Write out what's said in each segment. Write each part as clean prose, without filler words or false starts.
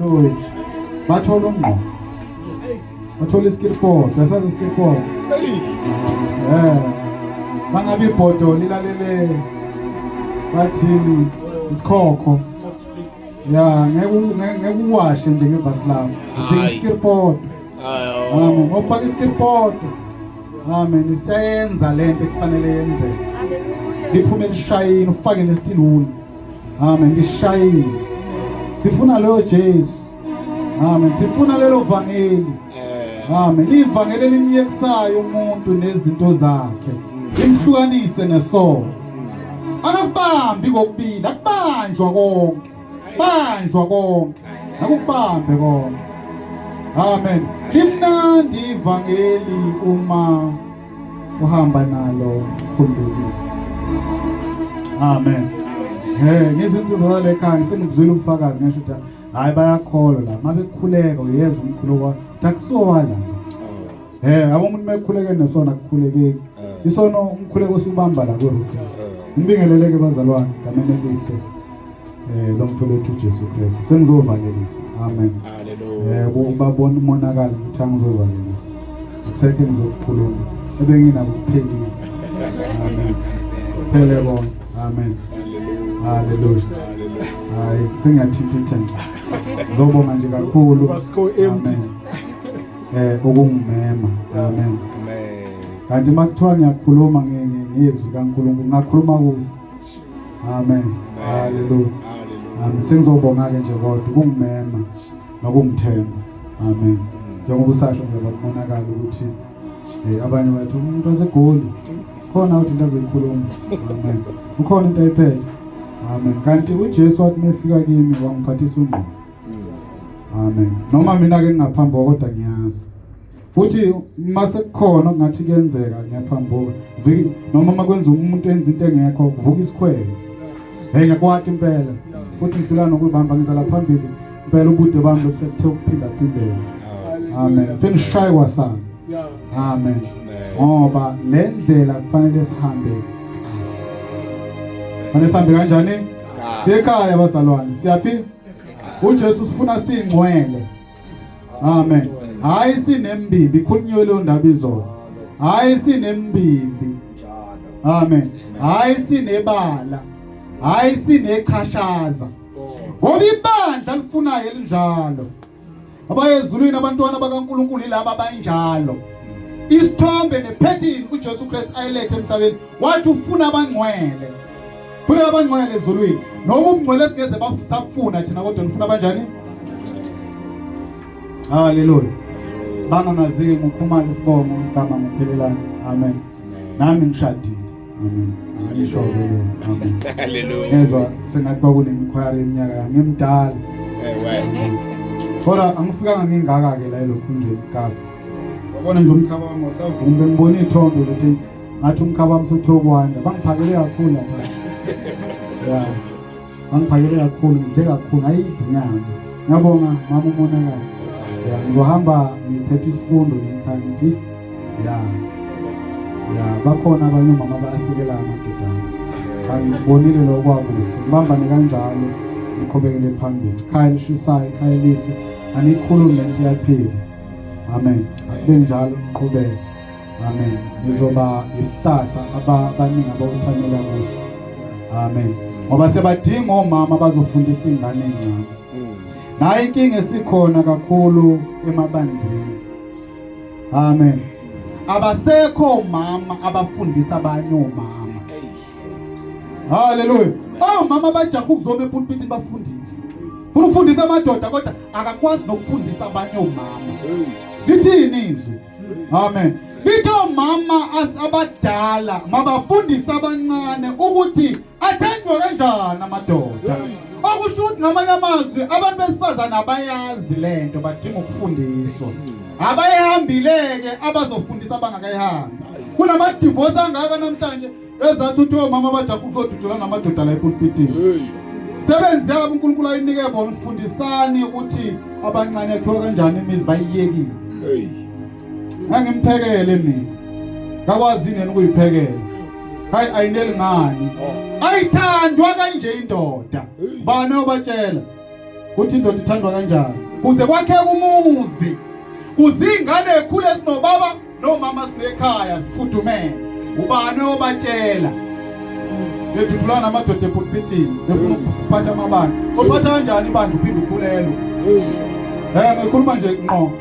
Haleluya. Bathola ungqo. Bathola iskilport, asazi iskilport. Eh. Bangabe ibhodo lilalele bathini isikhokho. Ya, ngeke ngeke uwashe nje ngevasi lakho. Udinga iskilport. Amen. Ngofaka iskilport. Amen. Iseyenza lento ekufanele yenzeke. Hallelujah. Liphume lishayini ufake nestiluni. Amen. Lishayini. Sifuna loyo Jesu. Amen. Sifuna lelo vangeli. Amen. Ivangeli elimyekisayo umuntu nezinto zakhe. Imhlukanise nesono. Akakubambi kokubili, akubanjwa konke. Banjwa konke. Akukubambe konke. Amen. Limnandi ivangeli uma uhamba nalo khululekile. Amen. Hey, ngizwe insizwa zale ekhaya sengikuzwile ubufakazi ngisho ukuthi hayi bayakholwa la. Mabekhuleka uyezwa umkhuleko wakho. Akusiwo la. Eh, abo umuntu mekhuleke nesona akukhulekeki. Isono umkhuleko usubamba la kweroof. Ngibingeleleke bazalwane gameni elihle. Eh lomfowethu uJesu Kristu. Sengizovalelisa. Amen. Hallelujah. Eh kubabona umonakalo ukuthi angizovalelisa. Akusekho engizokukhuluma. Ebenginako kuphelile. Amen. Phele konke. Amen. Hallelujah. Hallelujah. Hayi sengiyathintitha nje. Ngizobonga nje kakhulu. Must go empty. Amen. Eh ukungimema. Amen. Amen. Kanti makuthiwa ngiyakhuluma ngezwi kaNkulunkulu ngakhuluma kusi. Amen. Hallelujah. Hallelujah. Amen. Sengizobonga ke nje kodwa ukungimema nokungithemba. Amen. Njengoba usasho nje bakubonakala ukuthi eh abanye bathi umuntu waseGoli khona uthi into azoyikhuluma. Amen. Ukhona into ayiphethe. Amen. Kanti uJesu wathi mefika kimi wangiphathisa ungqo. Amen. Noma mina ke ngingaphambuka kodwa ngiyazi. Futhi mase kukhona okungathi kuyenzeka ngiyaphambuka. Viki noma makwenza umuntu enza into engekho kuvuka isikhwele. Hey ngiyakwata impela. Futhi ngihlula nokubamba ngizala phambili impela ubude bami lobusekuthe ukuphinda phindela. Amen. Sengishaye kwasana. Amen. Ngoba le ndlela kufanele sihambe kahle. Kufanele sihambe kanjani? Siyekhaya bazalwane. Siyaphi? uJesu sifuna singcwele. Amen. Hayi sinembimbi ikhulunywe leyo ndaba izolo. Hayi sinembimbi. Amen. Hayi sinebala. Hayi sinechashaza. Ngoba ibandla lifunayo elinjalo. Abayezulwini abantwana bakaNkuluNkulu ilaba abanjalo. Isithombe nephethini uJesu Kristu ayilethe emhlabeni wathi ufuna abangcwele. Funa abangcwele ezulwini. Noma ubungcwele singeze sabufuna thina kodwa nifuna abanjani? Haleluya. Bangangazike ngukhumalo isibongo igama nguphelelani. Amen. Nami ngishadile. Amen. Ngisho ke le. Amen. Hallelujah. Ngezwa sengathi kwakune inquiry eminyaka yami ngimdala. Ewe. Kodwa angifikanga ngingaka ke la elokhu nje eKapa. Wabona nje umkhaba wami wasavuma bengibona ithombe ukuthi ngathi umkhaba wami suthe ukwanda. Bangiphakele kakhulu lapha. Yeah. Bangiphakele kakhulu ngidle kakhulu ngayidla inyama. Ngiyabonga mama umonakalo. Yeah, ngizohamba ngiphethe isifundo ngekhaya ngithi ya ya bakhona abanye omama abasekela amadodana. Cha ngibonile lokho kwakuhle. Ngibambane kanjalo niqhubekele phambili. Ikhaya elishisayo, ikhaya elihle. Anikhulumi lento iyaphila. Amen. Akube njalo niqhubeke. Amen. Nizoba isihlahla abaningi abawuthamela kuso. Amen. Ngoba sebadinga omama abazofundisa ingane encane. Nayo inkinga esikhona kakhulu emabandleni. Amen. Abasekho omama abafundisa abanye omama. Haleluya. Omama bajaha ukuzoba epulpitini bafundise. Funa ukufundisa amadoda kodwa akakwazi nokufundisa abanye omama. Lithini izwi? Amen. Lithi omama abadala mabafundise abancane ukuthi athandwa kanjani amadoda. Okusho ukuthi ngamanye amazwi abantu besifazane abayazi lento badinga ukufundiswa. Abayihambile-ke abazofundisa abangakayihambi. Kunama-divorce angaka namhlanje ezathi uthi omama abajaha ukuzodudula namadoda la epulpitini. Sebenzi yabo uNkulunkulu ayinike bona ufundisani ukuthi abancane yakhiwa kanjani imizi bayiyekile. Ngangimphekele mina. Ngakwazi nini ukuyiphekela. Hayi ayineli ngani. Ayithandwa kanje indoda. Bani obatshela? Uthi indoda ithandwa kanjani kuze kwakheke umuzi, kuze ingane ekhule sinobaba nomama sinekhaya sifudumele. Ubani obatshela bedudulana namadoda epulpitini befuna ukuphatha amabandla? Uphatha kanjani ibandla uphinde ukhulelwe? Ngikhuluma nje ngqo.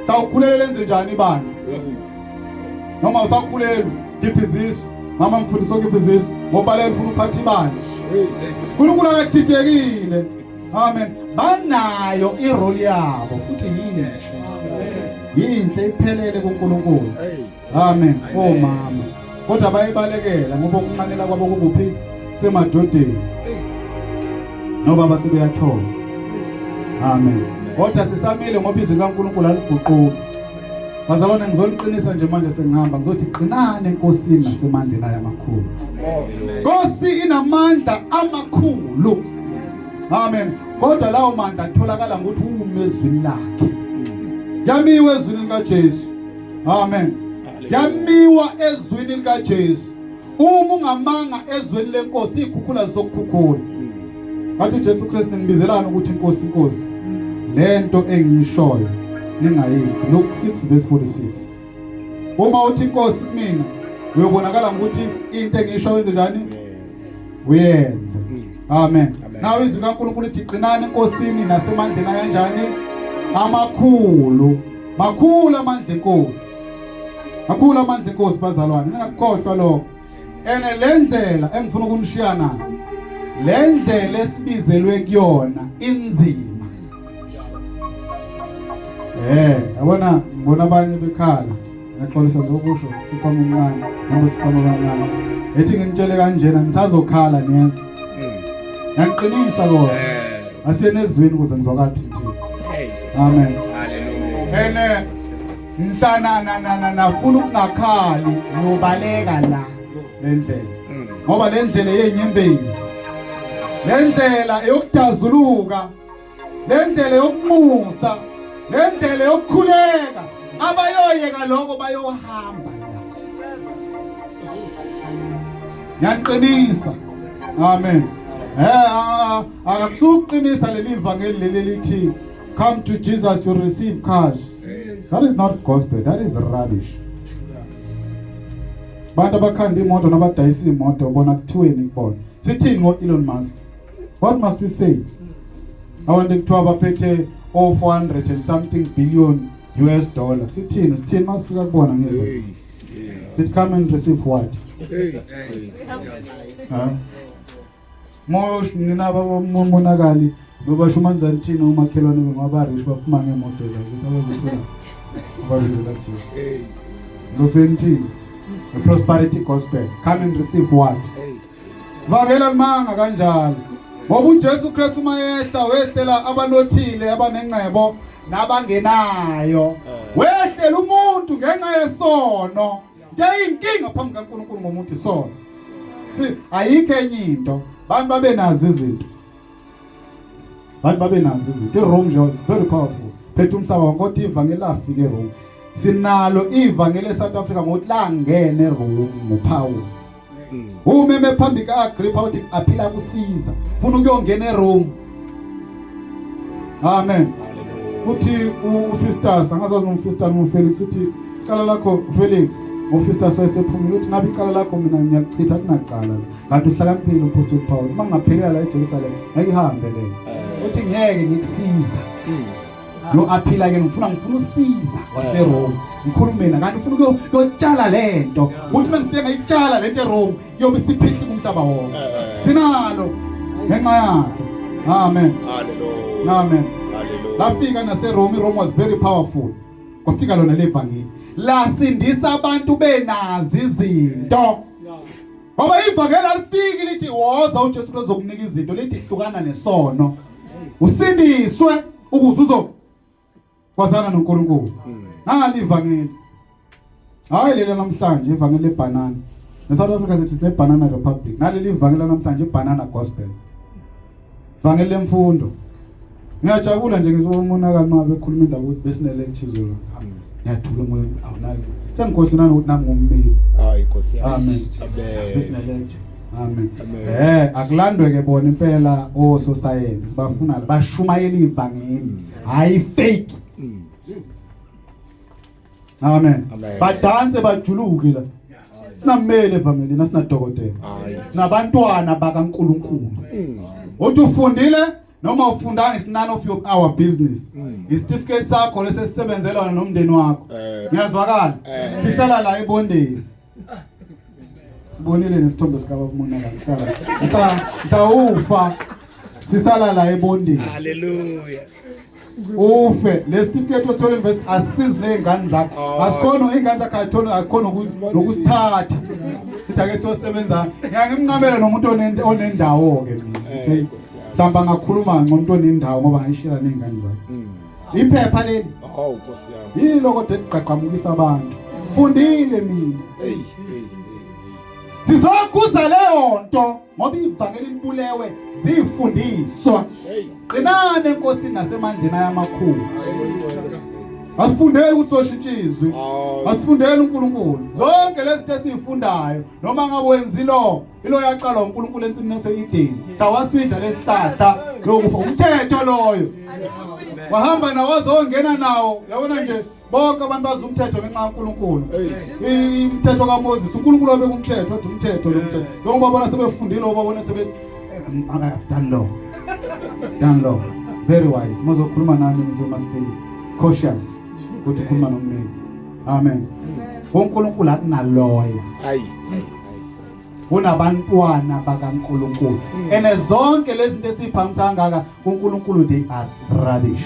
Cha, ukhulele lenze njani ibandla noma usakhulelwe? Khipha izisu, mama mfundisi, okhipha izisu ngoba lelo ufuna uphatha ibandla. uNkulunkulu akadidekile. Amen. Banayo irole yabo futhi yinhle, yinhle iphelele kuNkulunkulu. Amen. Omama kodwa bayibalekela ngoba ukunxanela kwabo kukuphi? Semadodeni nobaba sebeyathola. Amen. Kodwa sisamile ngoba izwi likaNkulunkulu aliguquki. Bazalwane, ngizoniqinisa nje manje sengihamba, ngizothi qinani enkosini nasemandleni ayo amakhulu. Nkosi inamandla amakhulu. Amen. Kodwa lawo mandla atholakala ngokuthi ume ezwini lakhe. Yamiwe ezwini likaJesu. Amen. Yamiwa ezwini likaJesu. Uma ungamanga ezweni lenkosi, izikhukhula zizokukhukhula. Athi uJesu Kristu, ningibizelana ukuthi inkosi, inkosi, lento engiyishoyo ningayenzi. Luke 6 verse 46. Uma uthi inkosi kumina, uyobonakala ngokuthi into engiyishoyo wenze njani? Uyenze. Amen. Nawe izwi kaNkulunkulu lithi qinani enkosini nasemandleni kanjani? Amakhulu. Makhulu amandla enkosi. Makhulu amandla enkosi bazalwane. Ningakukhohlwa lokho. Ene le ndlela engifuna ukunishiya nayo, le ndlela esibizelwe kuyona inzima. Yabona, ngibona abanye bekhala. Ngiyaxolisa ngokusho sisami omncane noma sisami abancane. Ethi nginitshele kanjena, nisazokhala niyezwa. Ngiyaqiniseka kona. Asiyene ezwini ukuze ngizwakade thina. Amen. Hallelujah. Ene mhlana na na na nafuna ukungakhali, niyobaleka la le ndlela. Ngoba le ndlela yenyembezi. Le ndlela eyokudazuluka, le ndlela yokunxusa, le ndlela yokukhuleka, abayoyeka lokho bayohamba la. Ngiyaniqinisa. Amen. Akusukuqinisa leli vangeli leli lithi come to Jesus, you receive cars. That is not gospel, that is rubbish. Bantu abakhanda imoto nabadayisa imoto bona kuthiweni kubona? Sithini ngo Elon Musk? What must we say? Abantu kuthiwa baphethe o 400 and something billion US dollar. Sithini? Sithini masifika kubona ngeke? Sithi come and receive what? Ha? Mosh nina bamonakali nobasho manzani thina umakhelwane ngoba rich baphuma ngemoto zabo abazithola ababizela kuJesu. Ngofeni the prosperity gospel, come and receive what? Vangela limanga kanjalo. Ngoba uJesu Kristu mayehla wehlela abanothile, abanengcebo nabangenayo. Wehlela umuntu ngenxa yesono. Nje inkinga phambi kaNkulunkulu ngomuntu isono. Si ayikho enye into. Bantu babe nazo izinto. Bantu babe nazo izinto. IRome nje was very powerful. Phethe umhlaba wonke, kodwa ivangeli lafika eRome. Sinalo ivangeli eSouth Africa ngokuthi langena eRome ngoPaul. Umeme phambi kaAgrippa uthi aphila kusiza. Funa ukuyongena eRome. Amen. Uthi uFestus, angazazi uFestus noma uFelix, uthi icala lakho Felix, ngoFestus wayesephumile, uthi ngabe icala lakho mina ngiyalichitha, kunacala. Kanti uhlakaniphile uMpostoli Paul. Uma ngingaphelela la eJerusalem ngeke ihambe le. Uthi ngeke ngikusiza. Lo aphila ke ngifuna usiza waseRome. Ngikhulume na kanti ufuna ukuyotshala lento. Uthi mangifika ngayitshala lento eRome yobe isiphihli kumhlaba wonke. Sinalo ngenxa yakhe. Amen. Hallelujah. Amen. Hallelujah. Lafika naseRome, iRome was very powerful. Kwafika lona levangeli. Lasindisa abantu benazi izinto. Ngoba ivangeli alifiki lithi woza uJesu Kristu uzokunika izinto, lithi hlukana nesono. Usindiswe ukuze uzo kwazana noNkulunkulu. Nali ivangeli. Hayi leli namhlanje ivangeli lebanana. NeSouth Africa sithi sine banana republic. Naleli ivangeli namhlanje ibanana gospel. Vangeli lemfundo. Ngiyajabula nje ngizwa umonakalo uma bekhuluma indaba ukuthi besine lecture izolo. Ngiyathuka emoyeni, awunayo. Sengikhohlwe nanokuthi nami ngummeli. Hayi Nkosi yami. Amen. Amen. Besine lecture. Amen. Eh akulandwe ke bona impela ososayensi bafuna bashumayela ivangeli hayi fake. Amen. Badanse bajuluke la. Sinammeli evangelini asinadokotela. Sinabantwana bakaNkuluNkulu. Uthi ufundile noma ufundanga is none of your our business. Isitifiketi sakho lesisebenzela wena nomndeni wakho. Ngiyazwakala. Sihlala la ebondeni. Sibonile nesithombe sikababa uMonakalo. Mhla mhla mhla ufa sisala la ebondeni. Hallelujah. Ufe le certificate osithola university asizi nezingane zakho. Oh. Asikhona ingane zakho ayithona akukhona nokusithatha. Sithi ake siyosebenza. Ngiyangimncamela nomuntu onendawo ke mina. Eh, Nkosi yami. Mhlawumbe angakhuluma ngomuntu onendawo ngoba ngayishela nezingane zakhe. Iphepha leli. Hawu Nkosi yami. Yilo kodwa eligqagqamukisa abantu. Fundile mina. Hey, hey, hey. Sizokuza leyo nto ngoba ivangeli libulewe zifundiswa. Hey. Qinani enkosini nasemandleni ayamakhulu. Asifundeli ukuthi soshintsha izwi. Asifundeli uNkulunkulu. Zonke lezi zinto esizifundayo noma ngabe wenza ilo, ilo yaqalwa uNkulunkulu ensimini yase-Edeni. Mhla wasidla lesihlahla lokufa umthetho loyo. Wahamba nawo wazongena nawo. Yabona nje bonke abantu bazi umthetho ngenxa kaNkulunkulu. Umthetho kaMoses, uNkulunkulu wabeka umthetho, wathi umthetho lo mthetho. Njengoba bona sebefundile obabona sebe I've done law. Done law. Very wise. Mozokhuluma nami you must be cautious ukuthi ukhuluma nommeli. Amen. uNkulunkulu akunaloya. Hayi. Kunabantwana bakaNkulunkulu. Ene zonke lezi zinto esiphamisa kangaka kuNkulunkulu they are rubbish.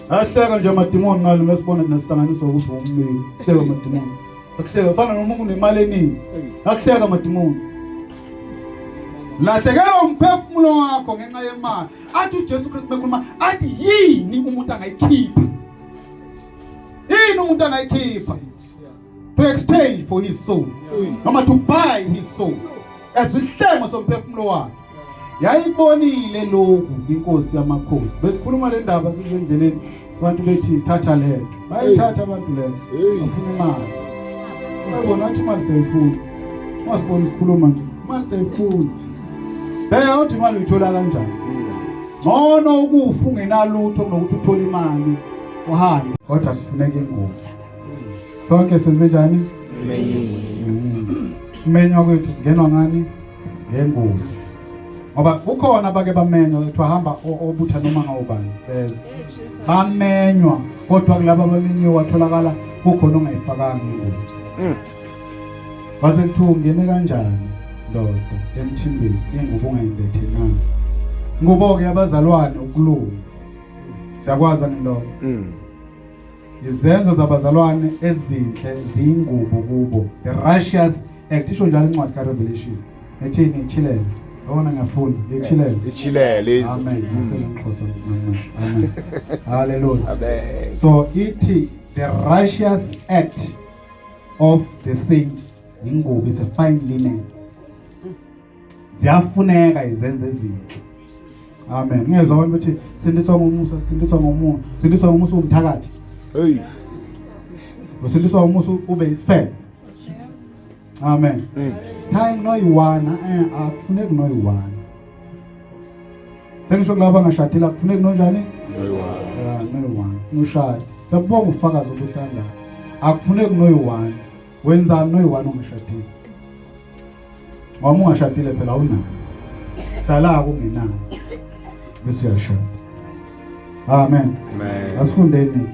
Ahleka nje amadimoni ngalo mesibona nesisanganiso ukuthi ummeli. Hleka amadimoni. Akuhleka fana noma unemali eningi. Akuhleka amadimoni. Lahlekelwa umphefumulo wakho ngenxa yemali. Athi uJesu Kristu bekhuluma athi yini umuntu angayikhipha? Yini umuntu angayikhipha? To exchange for his soul. Noma to buy his soul. Esihlengo somphefumulo wakhe. Yayibonile lokhu inkosi yamakhosi. Besikhuluma le ndaba sisendleleni abantu bethi thatha lento. Bayithatha abantu lento. Bafuna imali. Uyabona athi imali siyayifuna. Ungasiboni sikhuluma nje. Imali siyayifuna. Bheka ukuthi imali uyithola kanjani. Ngcono ukufa ungenalutho kunokuthi uthole imali uhambe. Kodwa kufuneka ingubo. Sonke senze njani? Simenyiwe. Kumenywa kwethu kungenwa ngani? Ngengubo. Ngoba kukhona abake bamenywa kuthiwa hamba obutha noma ngawubani beze. Bamenywa kodwa kulabo abamenyiwe watholakala kukhona ongayifakanga ingubo. Kwase kuthiwa ungene kanjani ndoda emthimbeni ingubo ungayimbethe na? Ingubo-ke yabazalwane ukulunga. Siyakwazi ngiloko. Izenzo zabazalwane ezinhle ziyingubo kubo. The righteous act isho njalo incwadi kaRevelation. Ethini ichilele. Yabona ngiyafunda ichilele. Ichilele izwi. Amen. Ngisengixhosa Amen. Hallelujah. Amen. So ithi the righteous act of the saint ingubo is a fine linen. Ziyafuneka izenzo ezinhle. Amen. Ngiyezwa abantu bethi sindiswa ngomusa, sindiswa ngomusa, sindiswa ngomusa umthakathi. Hey. Usindiswa ngomusa ube isifebe. Amen. Hayi noyiwana akufuneki noyiwana. Sengisho kulabo abangashadile akufuneki nonjani? Noyiwana. Noyiwana. Ushade. Siyabonga ubufakazi obuhlangana. Akufuneki noyiwana. Wenzani noyiwana ungashadile? Ngoba ungashadile phela awunayo. Hlala kungenayo. Bese uyashada. Amen. Amen. Asifundeni.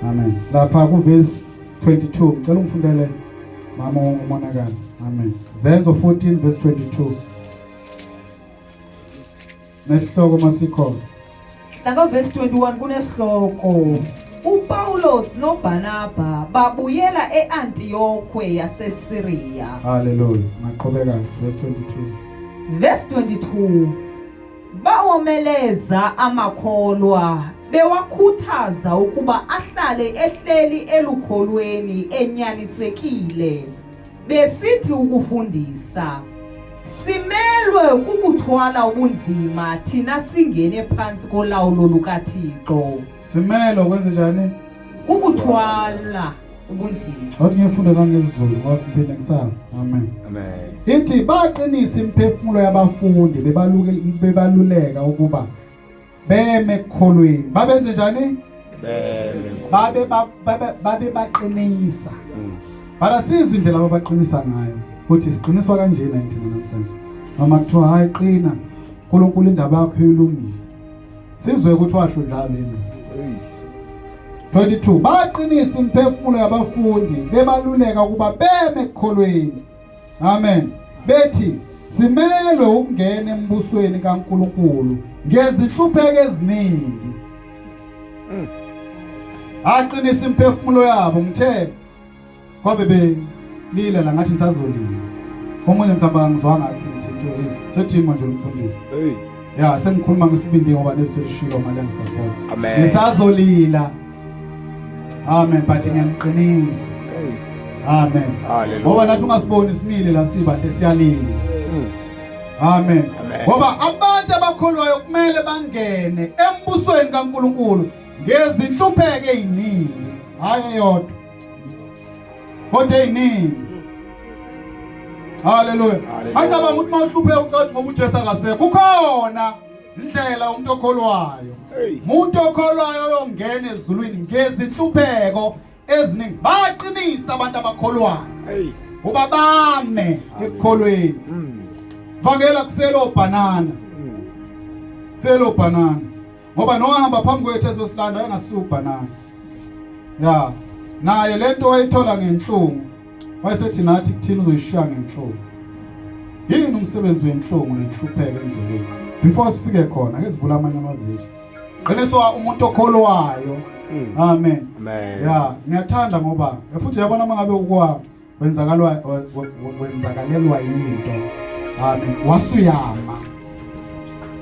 Amen. Lapha ku verse 22 ngicela ungifundele mama umonakalo. Amen. Zenzo 14 verse 22. Nesihloko masikhona. Nako verse 21 kunesihloko. uPaulos noBarnaba babuyela eAntioche yaseSyria. Hallelujah. Ngaqhubeka verse 22. Verse 22. Bawomeleza amakholwa bewakhuthaza ukuba ahlale ehleli elukholweni enyanisekile besithi ukufundisa simelwe kukuthwala ubunzima thina singene phantsi kolawulo lukaThixo. Simelwe kwenze njani? Kukuthwala. Ubunzima. Wathi ngiyafunda nangesiZulu ngoba ngiphinde ngisaba. Amen. Amen. Ithi baqinisa imiphefumulo yabafundi bebaluke bebaluleka ukuba beme ekukholweni. Babenze njani? Beme. Babe babe babe baqinisa. Bara sizwe indlela ababaqinisa ngayo ukuthi siqiniswa kanjena thina namhlanje. Noma kuthiwa hayi qina uNkulunkulu indaba yakho uyilungisa. Sizwe ukuthi washo njalo yini. 22 Baqinisa imiphefumulo yabafundi bebaluleka ukuba beme ekukholweni. Amen. Bethi simelwe ukungena embusweni kaNkulunkulu ngezinhlupheko eziningi. Aqinisa imiphefumulo yabo ngithe kwabe belila la ngathi nisazolila omunye mhlawumbe angizwanga athi ngithi into hey sethi manje umfundisi Hey. ya sengikhuluma ngesibindi ngoba lesilishilo mali angisakhona Amen. nisazolila amen but ngiyaniqinisa Hey. amen Hallelujah. ngoba nathi ungasiboni simile la sibahle siyalila amen Amen. ngoba abantu abakholwayo kumele bangene embusweni kaNkuluNkulu ngezinhlupheko eziningi hayi eyodwa kodwa eziningi haleluya Hallelujah. acabanga ukuthi uma uhlupheka ucathi ngoba uJesu akasekho ukhona indlela umuntu okholwayo Hey. umuntu okholwayo uyongena ezulwini ngezinhlupheko eziningi baqinisa abantu abakholwayo Hey. uba bame ekukholweni vangela kuselo banana kuselo banana ngoba nohamba phambi kwethu ezosilanda wayengasiwo ubhanana ya naye lento wayithola ngenhlungu wayesethi nathi kuthina uzoyishiya ngenhlungu yini umsebenzi wenhlungu nenhlupheko endleleni before sifike khona ake sivule amanye amavesi qiniswa umuntu okholwayo amen Amen. ya ngiyathanda ngoba futhi uyabona uma ngabe ukwami wenzakalwa wenzakalelwa yinto amen wasuyama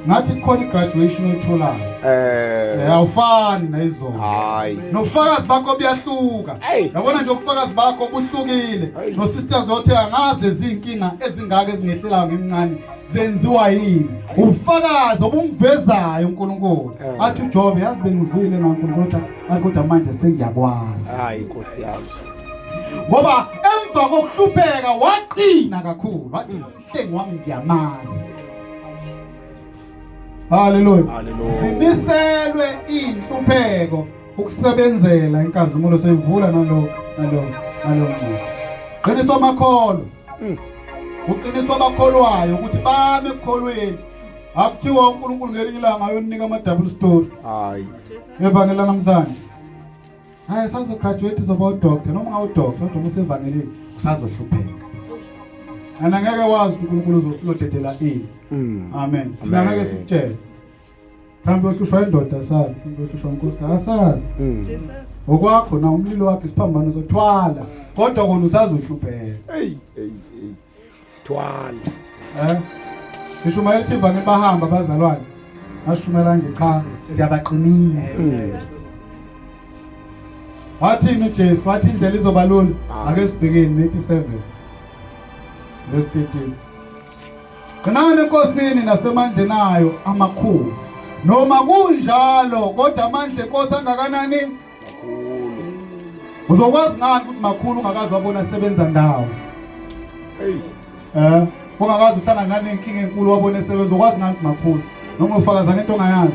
ngathi kukhona igraduation oyitholayo Eh. Awufani nayizolo Hayi. nobufakazi bakho buyahluka Hey. yabona nje ubufakazi bakho buhlukile Hey. no sisters lothe angazi lezi inkinga ezingaka ezingehlelayo ngemncane zenziwa yini ubufakazi obumvezayo uNkulunkulu Eh. athi uJobe yazi bengizwile ngaNkulunkulu kodwa athi kodwa manje sengiyakwazi Hayi Nkosi yami. ngoba emva kokuhlupheka waqina kakhulu wathi umhlengi wami ngiyamazi haleluya Hallelujah. zimiselwe inhlupheko ukusebenzela inkazimulo seyivula nalo nalo nalo ncwadi qiniswa amakholwa uqiniswa abakholwayo ukuthi bame ekukholweni akuthiwa uNkulunkulu ngelinye ilanga ayonika ama double story Hayi. evangeli namhlanje hayi sazo graduate uzoba udoctor noma ungawu doctor kodwa uma usevangelini usazohlupheka and angeke wazi ukuthi uNkulunkulu uzodedela ini amen thina Amen. ngeke sikutshele mhlawumbe uhlushwa indoda sazi mhlawumbe uhlushwa unkosikazi asazi Jesus. ngokwakho na umlilo wakhe isiphambano sothwala kodwa kona usazohlupheka Hey, hey, hey. Thwala. eh sishumayela ukuthi ivangeli bahamba abazalwane bashumela nje cha siyabaqinisa wathini uJesu wathi indlela izoba lula Ah. ake sibhekeni Matthew 7 verse 13 Qinani enkosini nasemandleni ayo amakhulu noma kunjalo kodwa amandla enkosi angakanani Kakhulu. uzokwazi ngani ukuthi makhulu ungakazi wabona sebenza ndawo Hey. eh ungakazi uhlangana nalenkinga enkulu wabona esebenza ukwazi ngani ukuthi makhulu noma ufakaza ngento ongayazi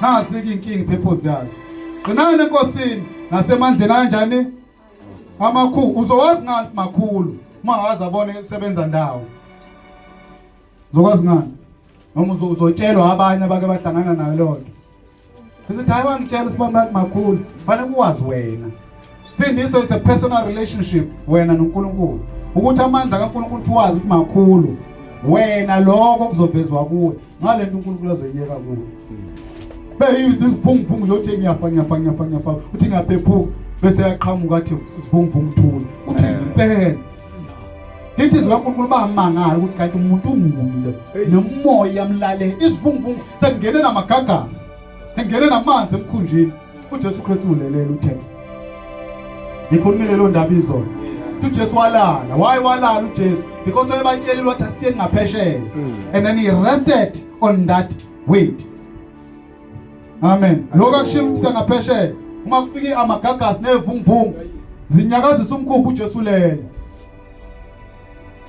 nasi ke inkinga ipurpose yazo qinani enkosini nasemandleni anjani amakhulu uzowazi ngani ukuthi makhulu uma ungazi abone esebenza ndawo uzokwazi ngani noma uzotshelwa abanye abake bahlangana nayo leyo nto Ngithi hayi wangitshela usibamba bathi makhulu fanele kuwazi wena Sindiso is a personal relationship wena noNkulunkulu ukuthi amandla kaNkulunkulu uthi wazi ukuthi makhulu wena lokho kuzovezwa kuwe ngale nto uNkulunkulu azoyiyeka kuwe beyizwe isiphunguphungu nje uthi ngiyafa ngiyafa ngiyafa ngiyafa uthi ngiyaphephuka bese yaqhamuka athi isiphunguphungu thula uthi ngempela lithi izwi kaNkulunkulu bamangala ukuthi kanti umuntu umuni lo nomoya yamlalela isiphunguphungu sekungene namagagasi engene namanzi emkhunjini uJesu Kristu ulelela uthe ngikhulumile lo ndaba izolo uJesu walala why walala uJesu because wayebatshelile wathi asiye ngaphesheya and then he rested on that weight amen lokho akushiya ukuthi sengaphesheya uma kufika amagagasi nevunguvungu Zinyakazisa umkhumbi uJesu ulele.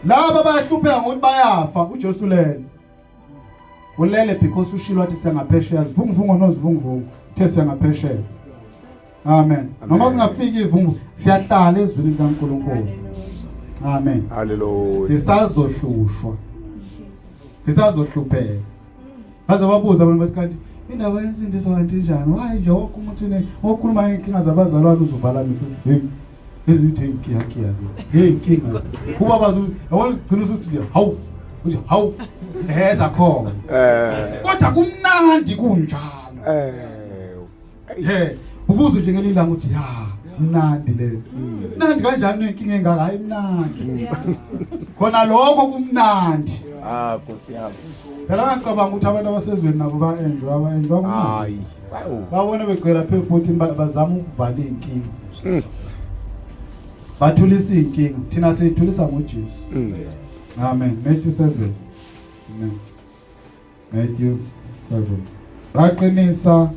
Laba bayahlupheka ngokuthi bayafa uJesu ulele. Ulele because ushilo wathi siyangaphesheya zivunguvungu nozivunguvungu uthe siyangaphesheya. Amen. Noma singafiki ivungu siyahlala ezwini likaNkulunkulu. Amen. Hallelujah. Sisazohlushwa. Sisazohlupheka. Baze babuza abantu bathi kanti indaba yensindiso kanti injani? Why nje wonke umuntu ne okhuluma ngezinkinga zabazalwane uzovala amehlo. Hey. Ezithi hey inkinga inkinga. Hey inkinga. Kuba bazi yabona ugcina usuthi nje hawu. Uthi hawu. Eza khona. Eh. Kodwa kumnandi kunjalo. Eh. He, ukuze nje ngelinye ilanga uthi ya mnandi le. Mnandi kanjani inkinga engaka hayi mnandi. Khona lokho kumnandi. Ah, Nkosi yami. Phela ngacabanga ukuthi abantu abasezweni nabo ba-enjoy aba-enjoy kumnandi. Hayi. Wow. Babona begcwela phephuthi bazama ukuvala iy'nkinga. Bathulisa iy'nkinga. Thina siyithulisa ngoJesu. Amen. Matthew 7. Amen. Matthew 7. Baqinisa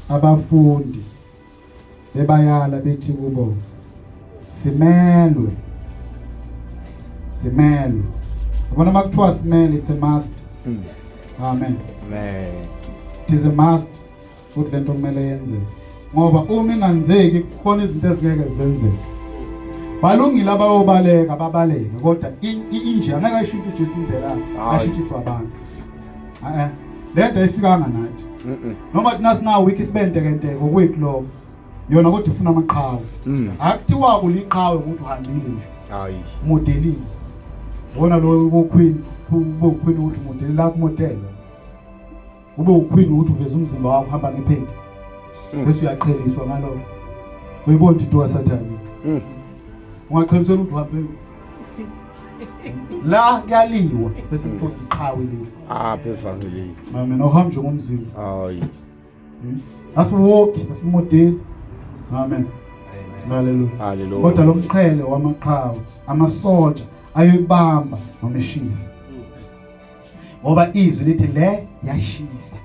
abafundi bebayala bethi kubo simelwe simelwe yabona uma kuthiwa simele it's a must amen Amen. it is a must ukuthi lento kumele yenzeke ngoba uma ingenzeki kukhona izinto ezingeke zenzeke balungile abayobaleka babaleke kodwa inje angeke ayishintshe uJesu indlela yakhe ashintshiswa abantu eh lento ayifikanga nathi noma thina singa week sibentekenteke week lokho yona kodwa ifuna amaqhawe mm. akuthiwa kuliqhawe ukuthi uhambile nje hayi modelile wona lo bo queen bo queen ukuthi model la kumodela ube uqueen ukuthi uveza umzimba wakho uhamba ngephenti mm. bese uyaqheliswa ngalokho uyibona into kaSathane mm. ungaqhelisela ukuthi uhambe la kuyaliwa bese kuthiwa iqhawe leli apha evangelini amen awuhambi nje ngomzimba hayi hmm? asiwalki asimodeli amen haleluya haleluya kodwa lo mqhele wamaqhawe amasotsha ayoyibamba noma ishisa ngoba izwi lithi le yashisa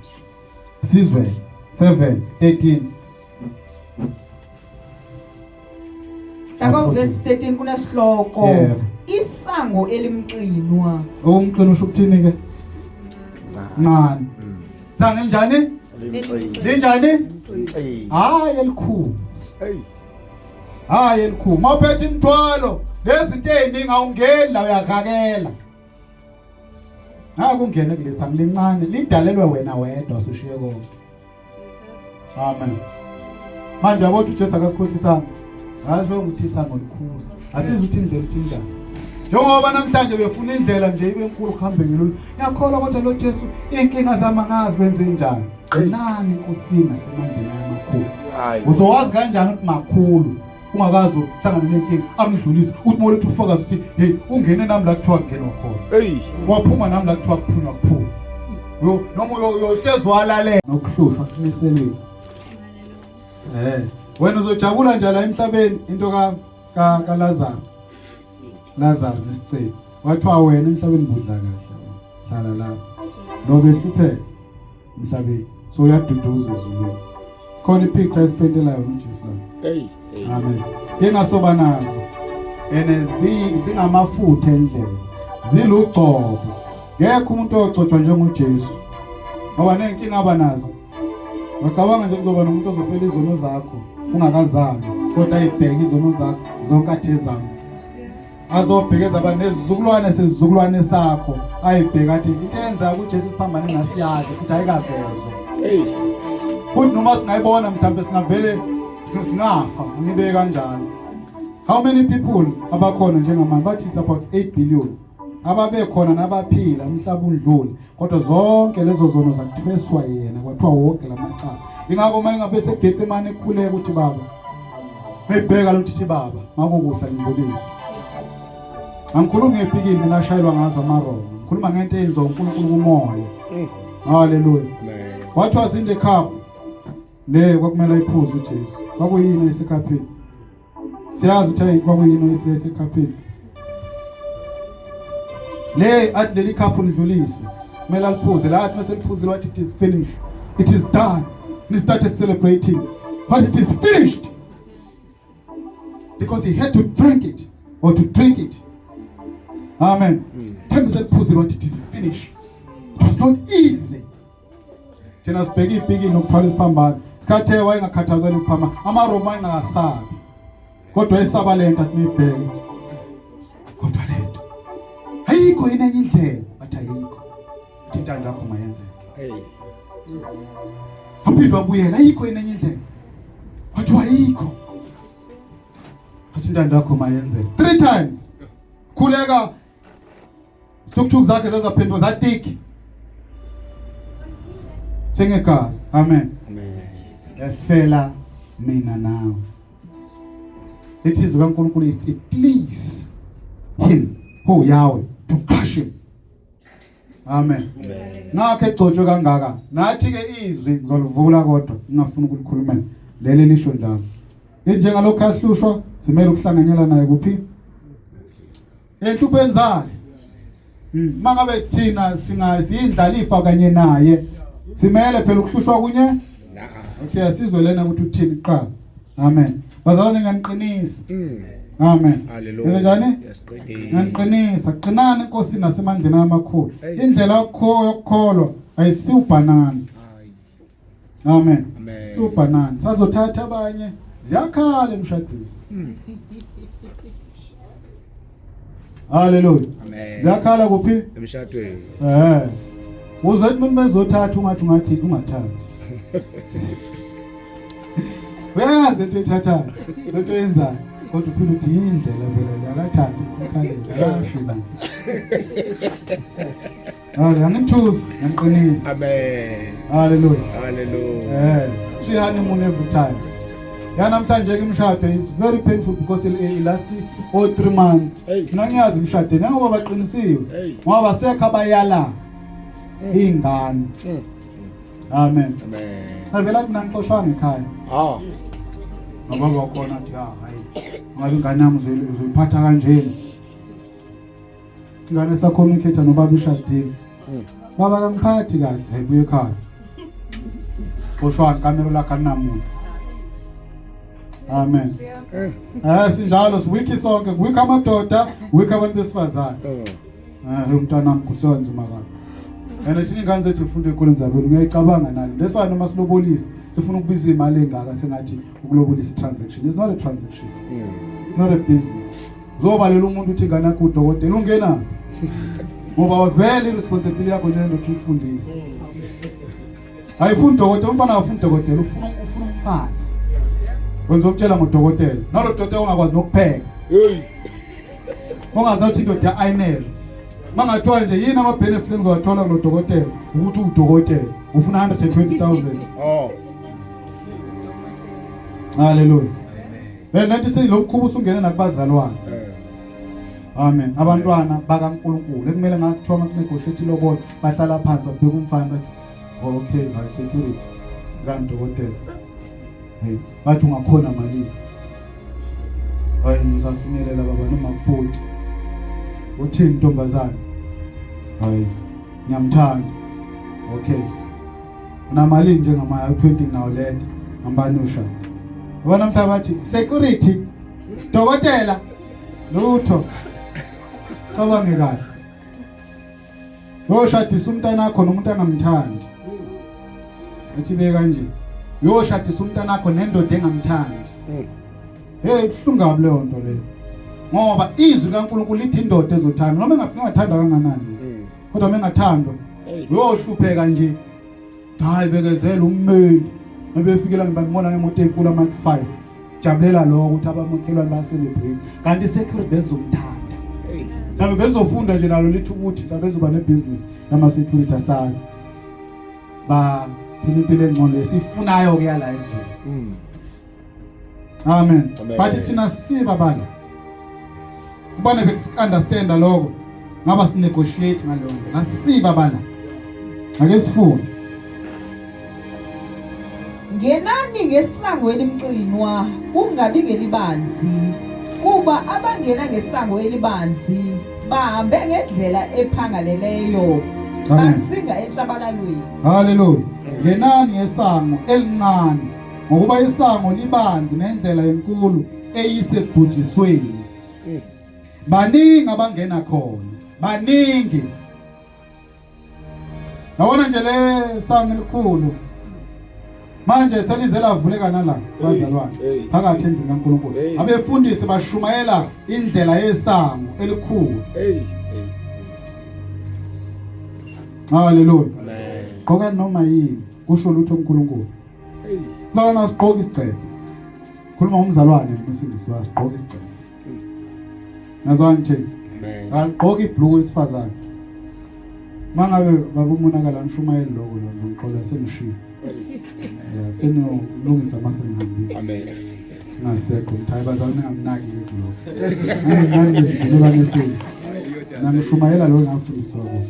sizwe 7 13 Hlaka verse 13 kunesihloko isango elimxinwa. Umxinwa usho ukuthini ke? Ncane. Sango elinjani? Linjani? Hayi elikhulu. Hey. Hayi elikhulu. Mawuphethe imithwalo lezinto eziningi awungeni la uyakakela. Ngake ungene kulesa ngilincane lidalelwe wena wedwa usushiye konke. Amen. Manje yabo ukuthi uJesu akasikhohlisanga. Asho ukuthi isango likhulu. Asizi ukuthi indlela ithi njani. Njengoba namhlanje befuna indlela nje ibe nkulu kuhambe ngelula. Ngiyakholwa kodwa lo Jesu inkinga zami angazi kwenze njani. Qinani enkosini nasemandleni amakhulu. Uzowazi kanjani ukuthi makhulu? Ungakazi uhlangane nenkinga angidlulise uthi molethu ufakazi ukuthi hey ungene nami la kuthiwa kungenwa khona. Hey waphuma nami la kuthiwa kuphunywa kuphuma. Yo noma uyohlezi walalela nokuhlushwa kumiselweni. Eh wena uzojabula nje la emhlabeni into ka ka, ka Lazarus. Lazarus nesicelo. Wathiwa wena emhlabeni budla kahle. Hlala lapho. Nobe ehlupheka emhlabeni. So uyaduduza ezulwini. Khona ipicture esipentelayo uJesu la. Hey. Amen. Ngingasoba nazo. Ene zingamafutha endlela. Zilugcobo. Ngekho umuntu ogcotshwa njengoJesu. Ngoba nenkinga abanazo. Ngicabanga nje kuzoba nomuntu ozofela izono zakho ungakazalwa kodwa ayibheke izono zakho zonke athi ezami. Azobhekeza abantu nezizukulwane sezizukulwane sakho ayibheka athi into eyenza kuJesu siphambane ngasiyazi futhi ayikavezwa. Hey. Kuthi noma singayibona mhlawumbe singavele singafa ngibe kanjalo. How many people abakhona njengamanje bathi it's about 8 billion. Ababekhona nabaphila umhlaba undlule kodwa zonke lezo zono zathweswa yena kwathiwa wonke lamacala. Ingakho uma ingabe seGetsemane ekhuleka ukuthi baba Bebheka lo thithi baba makukuhla ngidlulise. Angikhulumi ngepikili mina ashayelwa ngazo amaRoma. Ngikhuluma ngento eyenziwa uNkulunkulu kumoya. Haleluya. Kwathiwa sinde cup le kwakumele ayiphuze uJesu. Kwakuyini esekhaphini? Siyazi ukuthi kwakuyini esekhaphini. Le athi leli cup nidlulise. Kumele aliphuze. La athi maseliphuzile wathi it is finished. It is done. He started celebrating. But it is finished. Because he had to drink it or to drink it. Amen. Themba seliphuzile wathi it is finished. It was not easy. Thina sibheka ibhiki nokuthwala isiphambano. Sikhathe wayengakhathazela isiphambano. AmaRoma ayengakasabi. Kodwa esaba lento athi nibheke. Kodwa lento ayikho yini enye indlela? Bathi ayikho. Ithi intando yakho mayenzeke. Hey. Waphinde wabuyela ayikho yini enye indlela? Wathi ayikho. Athi intando yakho mayenzeke. 3 times. Khuleka Isithukuthuku zakhe zazaphenduka zatiki njengegazi. Amen. Amen. Efela mina nawe. Lithi izwi kaNkulunkulu it please him who Yahweh to crush him. Amen. Nakho egcotshwe kangaka. Nathi ke izwi ngizolivula kodwa ngingafuni ukulikhulumela. Leli lisho njalo. Injengalokho ahlushwa simele ukuhlanganyela naye kuphi? Enhlupheni zakhe. Mangabe thina singazindlalifa kanye naye simele phela ukuhlushwa kunye. Okay, asizwe lena ukuthi uthini kuqala. Amen. Bazalwane nganiqinisa. Amen. Hallelujah. Njani? Yasiqinisa. Nganiqinisa. Qinani eNkosini nasemandleni amakhulu. Hey. Indlela yakho yokukholwa ayisiwubhanana. Hayi. Amen. Amen. Siwubhanana. Sazothatha abanye ziyakhala emshadweni. Hallelujah. Amen. Ziyakhala kuphi? Emshadweni. Eh. Uze umuntu bezothatha ungathi ungathi ungathathi. Uyayazi into ethathayo, lento yenzayo. Kodwa uphila uthi indlela phela le akathathi isikhalele akasho na. Hallelujah, angithusi, ngiqinisa. Amen. Hallelujah. Hallelujah. Eh, see honeymoon every time. Ya namhlanje ke imshado is very painful because it last all 3 months. Hey. Mina ngiyazi imshado ngoba baqinisiwe. Hey. Ngoba sekho abayala ingane. Amen. Amen. Savela mina ngixoshwanga ekhaya. Ah. Ngoba wakhona athi ah hayi. Ngabe ingane yami uzoyiphatha kanjena. Ingane sa communicate nobaba ushadile. Baba kangiphathi kahle, hayi buye ekhaya. Xoshwani kamelo lakhe alinamuntu. Amen. Eh sinjalo siwiki sonke, wiki amadoda, wiki abantu besifazane. Oh. Eh umntwana wami kusonzima kabi. And thina ingane zethu ifunda ezikoleni zabelungu uyayicabanga nalo. That's why noma silobolisa sifuna ukubiza imali engaka sengathi ukulobolisa i-transaction. It's not a transaction. It's not a business. Uzobalela umuntu uthi ingane yakho udokotela ungena. Ngoba vele i-responsibility yakho njengendoda uyifundise. Ayifuni dokotela, umfana akafuni dokotela, ufuna umfazi. Wenza umtshela ngodokotela. Nalo dokotela ongakwazi nokupheka. Hey. Ongazi nokuthi indoda ayinele. Mangathiwa nje yini ama benefits engizowathola kulo dokotela ukuthi uwudokotela ufuna 120,000. Oh. Hallelujah. Amen. Lento seyilomkhuba usungene nakubazalwane. Eh. Amen. Abantwana bakaNkuluNkulu ekumele ngakuthiwa makunegotiate ilobolo bahlala phansi babheka umfana bathi oh, okay hayi security ngani dokotela. Hey, bathi ungakhona malini? Hayi ngisafinyelela baba noma ku-40. Uthini ntombazane? Hayi ngiyamthanda. Okay. Unamalini njengamanje u20 nawo letha. Hambani ushada. Ngoba namhla bathi security dokotela lutho. Cabange kahle. Yoshadisa umntanakho nomuntu angamthandi. Athi beka kanje. Yoshadisa umntanakho nendoda engamthandi. Hey kuhlungu kabi leyo nto leyo. Ngoba izwi kaNkuluNkulu lithi indoda ezothanda noma engathanda kanganani. Kodwa mengathandwa Hey. uyohlupheka nje. Hayi bekezela ummeli. Bebefikela ngibona ngemoto enkulu ama X5. Jabulela lokho ukuthi abamakhelwane ba celebrate. Kanti security bezomthanda. Hey. Mhlawumbe bezofunda nje nalo lithi ukuthi mhlawumbe bezoba nebusiness yama security asazi. Ba phila impilo engcono lesifunayo ke yala ezweni. Amen. Amen. Bathi thina siba bala. Ubane besi-understand lokho. Ngaba sinegotiate ngaleyo ndlela. Siba bala. Ake sifunde. Ngenani ngesango elimxinwa, kungabi ngelibanzi, kuba abangena ngesango elibanzi bahambe ngendlela ephangaleleyo, Amen. basinga entshabalalweni. Hallelujah. Ngenani ngesango elincane ngokuba isango libanzi nendlela enkulu eyisekubhujisweni. Baningi abangena khona, baningi. Yabona nje le sango elikhulu manje selize lavuleka nala bazalwane phakathi endlini kaNkulunkulu. Abefundisi bashumayela indlela yesango elikhulu. Haleluya. Gqoka noma yini kusho lutho uNkulunkulu. Mzalwane asigqoke isigcebe. Khuluma ngomzalwane umsindisi wasigqoka isigcebe. Nazwani thina. Aligqoki ibhluku isifazane. Mangabe babumonakala nishumayeli lokho lo ngixola sengishiya. Yeah, seniyolungisa mase ngihambile. Amen. Ngasekho ngithi hayi bazalwane ningamnaki ke kulokho. Nani ngivumelane sini. Nangishumayela lo ngafundiswa kuwo.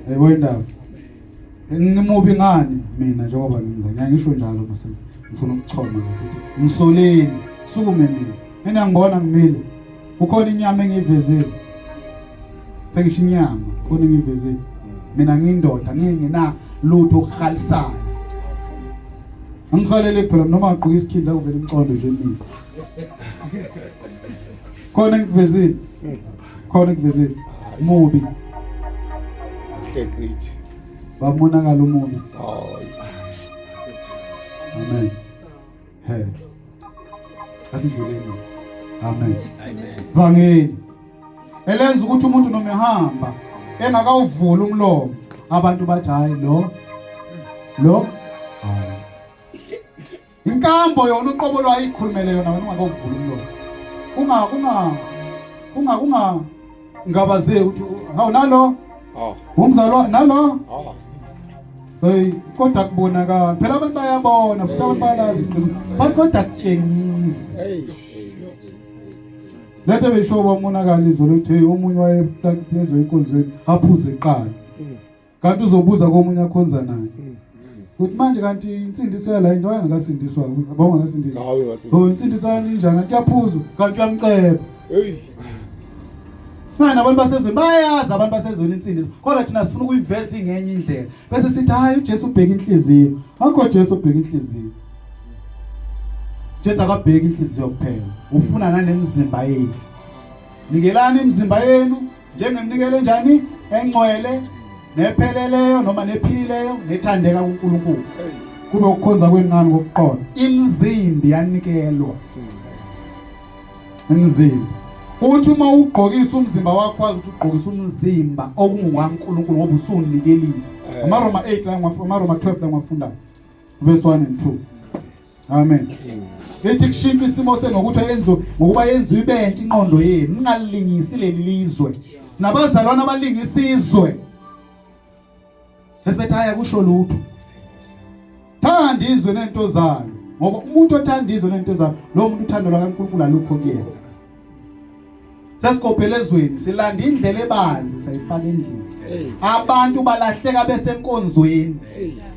Yebo indaba. Ngimubi ngani mina njengoba ngimla ngiyangisho njalo mase ngifuna ukuchoma ngithi ngisoleni sukume mina. Mina ngibona ngimile. Kukhona inyama engiyivezile. Sengisho inyama khona engiyivezile. Mina ngiyindoda ngingena lutho okuhalisayo. Angihalele phela noma ngigqoka isikhindla kuvela umcondo nje mina. Khona engikuvezile. Khona engikuvezile. Mubi. Hleqithi. Bamonakala umubi. Hayi. Amen. He. Asidluleni. Amen. Vangeli. Elenza ukuthi umuntu noma ehamba engakawuvuli umlomo abantu bathi hayi lo lo hayi. Inkambo yona uqobo lwayo ikhulumele yona wena ungakawuvuli umlomo. Unga unga unga unga ngabazeki ukuthi hawu nalo Oh. umzalwa nalo Oh. hey kodwa kubonakala phela abantu bayabona futhi abantu bayalazi iqiniso but kodwa kutshengisi Hey. lento besho bamonakala izolo ethi hey omunye wayephezwe enkonzweni aphuze kuqala kanti uzobuza komunye akhonza naye ukuthi manje kanti insindiso yala into wayengakasindiswa bawungakasindiswa Hawu ngasindiswa. oh insindiso yami injani kanti uyaphuzwa kanti uyamceba Hey. Manje abantu basezweni bayayazi abantu basezweni insindiso kodwa thina sifuna ukuyiveza ngenye indlela bese sithi hayi uJesu ubheka inhliziyo akho Jesu ubheka inhliziyo Jesu akabheki inhliziyo kuphela ufuna nanemizimba yethu nikelani imizimba yenu njengeminikelo enjani engcwele nepheleleyo noma nephilileyo nethandeka kuNkulunkulu kube ukukhonza kwenu ngani kokuqonda imizimba yanikelwa umzimba uthi uma ugqokisa umzimba wakho wazi ukuthi ugqokisa umzimba okungokaNkulunkulu ngoba usunikelile amaRoma 8 la amaRoma 12 la ngiwafundayo verse 1 and 2 amen ethi kushintshwe isimo senokuthi yenziwe ngokuba yenziwe ibentsha inqondo yenu ningalingisi leli lizwe sinabazalwane abalingisa izwe esibethi hhayi akusho lutho thanda izwe nento zalo ngoba umuntu othanda izwe nento zalo lowo muntu uthando lwakaNkulunkulu alukho kuyena sesikopele ezweni silanda indlela ebanzi sayifaka endlini abantu balahleka besenkonzweni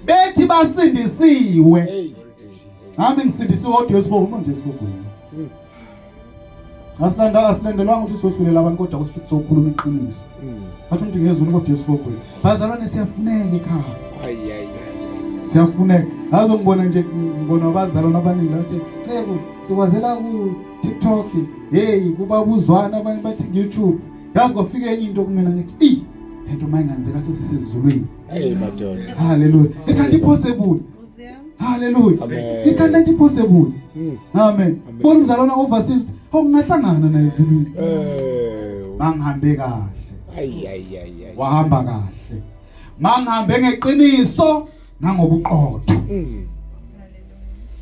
bethi basindisiwe nami ngisindisiwe kodwa Yesu uma nje esihogweni asilanda asilandelwanga ukuthi sohlulela abantu kodwa kusifike sokhuluma iqiniso athi umuntu ngezulu kodwa esihogweni bazalwane siyafuneka ekhaya Ayi ayi. siyafuneka yazi ngibona nje ngibona abazalwane abaningi la bathi ceku sikwazela ku TikTok hey kubabuzwana abanye bathi YouTube yazi kwafika enye into kumina ngithi i lento mayingenzeka sesisezulwini Hey madoda. haleluya it can't be possible haleluya Amen. it can't be possible amen Amen. bona umzalwana overseas awungahlangana naye ezulwini Eh. mangihambe kahle Ayi ayi ayi ayi. wahamba kahle mangihambe ngeqiniso nangobuqotho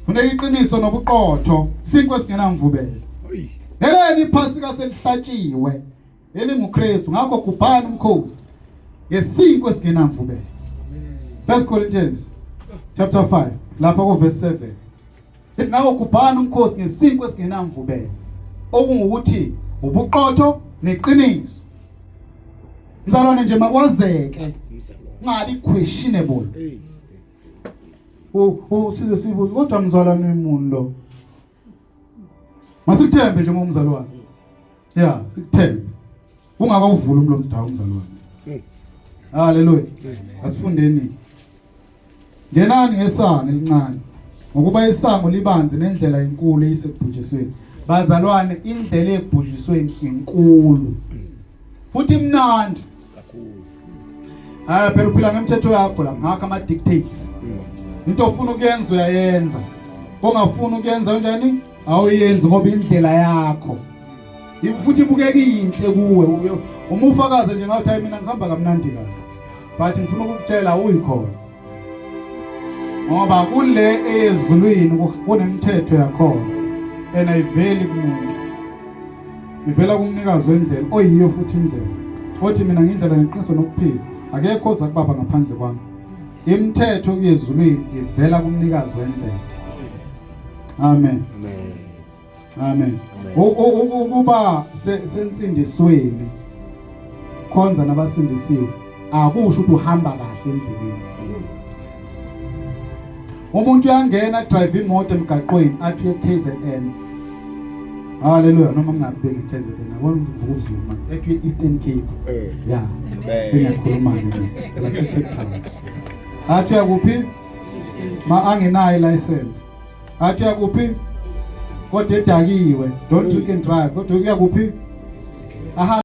Funeka iqiniso nobuqotho, sinkwa esingenamvubelo. Leleni iphasika selihlatshiwe elinguKristu, ngakho gubhani umkhosi ngesinkwa esingenamvubelo. 1 Corinthians chapter 5 lapha ku verse 7. Ithi ngakho gubhani umkhosi ngesinkwa esingenamvubelo. Okungukuthi ubuqotho neqiniso. Mzalwane nje makwazeke. Ungabi questionable. Hey. Size sibuze kodwa mzalwane muni lo? Masikuthembe nje ngomzalwane. Yeah, sikuthembe. Ungakawuvula umlomo uthi hawu umzalwane. Haleluya. Asifundeni. Ngenani ngesango elincane. Ngokuba isango libanzi nendlela inkulu eyisekubhujisweni. Bazalwane, indlela ekubhujisweni inkulu. Futhi imnandi. Kakhulu. Hayi phela uphila ngemithetho yakho la, ngakho ama dictates. Into ofuna ukuyenza uyayenza. Ongafuni ukuyenza kanjani? Awuyenzi ngoba indlela yakho. Futhi ibukeka iyinhle kuwe. Uma ufakaze nje ngathi hayi mina ngihamba kamnandi kahle. But ngifuna ukukutshela uyikhona. Ngoba kule eyezulwini kunemithetho yakhona. And ayiveli kumuntu. Ivela kumnikazi wendlela oyiyo futhi indlela. Othi mina ngindlela neqiniso nokuphila. Akekho oza kubaba ngaphandle kwami. Imithetho kuyezulwini ivela kumnikazi wendlela. Amen. Amen. Amen. Ukuba sensindisweni khonza nabasindisiwe akusho ukuthi uhamba kahle endleleni. Umuntu uyangena drive imoto emgaqweni athi uye KZN. Hallelujah noma ngingabheki KZN yabona uvuka ubuzulu manje ethi uye Eastern Cape. Eh. Yeah. Amen. Sengiyakhuluma ke mina. La Cape Town. Athi uyakuphi? Ma angenayo license. Athi uyakuphi? Kodwa edakiwe. Don't drink and drive. Kodwa uyakuphi? Aha.